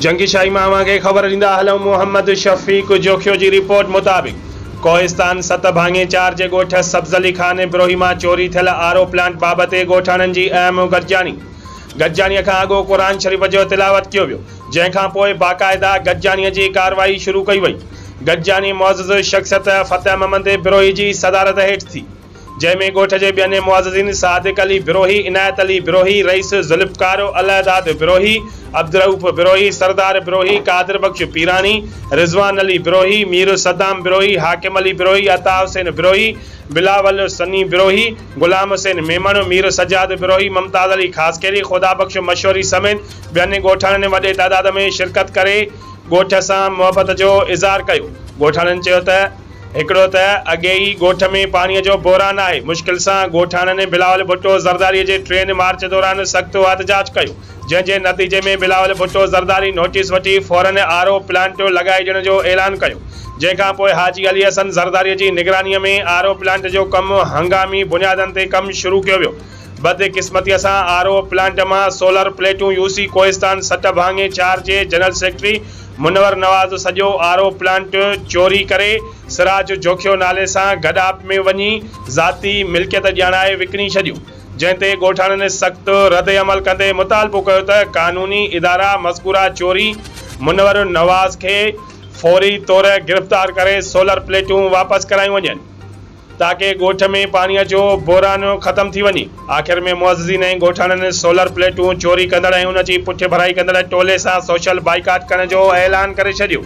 جنگي شاهي مان اوهان کي خبر ڏيندا هلون محمد شفيق جوکيو جي رپورٽ مطابق ڪوهستان ست ڀاڱي چار جي ڳوٺ سبز علي خان بروهي مان چوري ٿيل آر او پلانٽ بابت ڳوٺاڻن جي اهم گڏجاڻي گڏجاڻي کان اڳ قرآن شريف جو تلاوت ڪيو ويو جنهن کان پوء باقاعده گڏجاڻي جي ڪارروائي شروع ڪئي وئي گڏجاڻي معزز شخصيت فتح محمد بروهي جي صدارت هيٺ ٿي. جنهن ۾ ڳوٺ جي ٻين معززين صادق علي بروهي، عنايت علي بروهي، رئيس ذوالفقار الهداد بروهي، عبدالرئوف بروهي، سردار بروهي، قادر بخش پيراڻي، رضوان علي بروهي، مير صدام بروهي، حاڪم علي بروهي، عطا حسين بروهي، بلاول سني بروهي، غلام حسين ميمڻ، مير سجاد بروهي، ممتاز علي خاصخيلي، خدا بخش مشوري سميت ٻين ڳوٺاڻن وڏي تعداد ۾ شرڪت ڪري ڳوٺ سان محبت جو اظهار ڪيو. ڳوٺاڻن چيو ته. هڪڙو ته اڳي ئي ڳوٺ ۾ پاڻي جو بحران آهي، مشڪل سان ڳوٺاڻن بلاول ڀٽو زرداري جي ٽرين مارچ دوران سخت احتجاج ڪيو، جنهن جي نتيجي ۾ بلاول ڀٽو زرداري نوٽيس وٺي فورن آر او پلانٽ لڳائي ڏيڻ جو اعلان ڪيو، جنهن کان پوء حاجي علي حسن زرداري جي نگراني ۾ آر او پلانٽ جو ڪم هنگامي بنيادن تي ڪم شروع ڪيو ويو. بدقسمتيء سان آر او پلانٽ مان سولر پليٽون يو سي ڪوهستان سٽ ڀاڱي چار جي جنرل سيڪريٽري منور نواز سڄو آر او پلانٽ چوري ڪري سراج جوکيو نالي سان گڏاپ ۾ وڃي ذاتي ملڪيت ڄاڻائي وڪڻي ڇڏيون جنهن تي ڳوٺاڻن سخت ردعمل ڪندي مطالبو ڪيو ته قانوني ادارا مذڪوره چوري منور نواز کي فوري طور گرفتار ڪري سولر پليٽون واپس ڪرايون وڃن. تاڪه ڳوٺ ۾ پاڻي جو بحران ختم ٿي وڃي. آخر ۾ معززين ۽ ڳوٺاڻن سولر پليٽون چوري ڪندڙ ۽ ان جي پٺڀرائي ڪندڙ ٽولي سان سوشل بائيڪاٽ ڪرڻ جو اعلان ڪري ڇڏيو.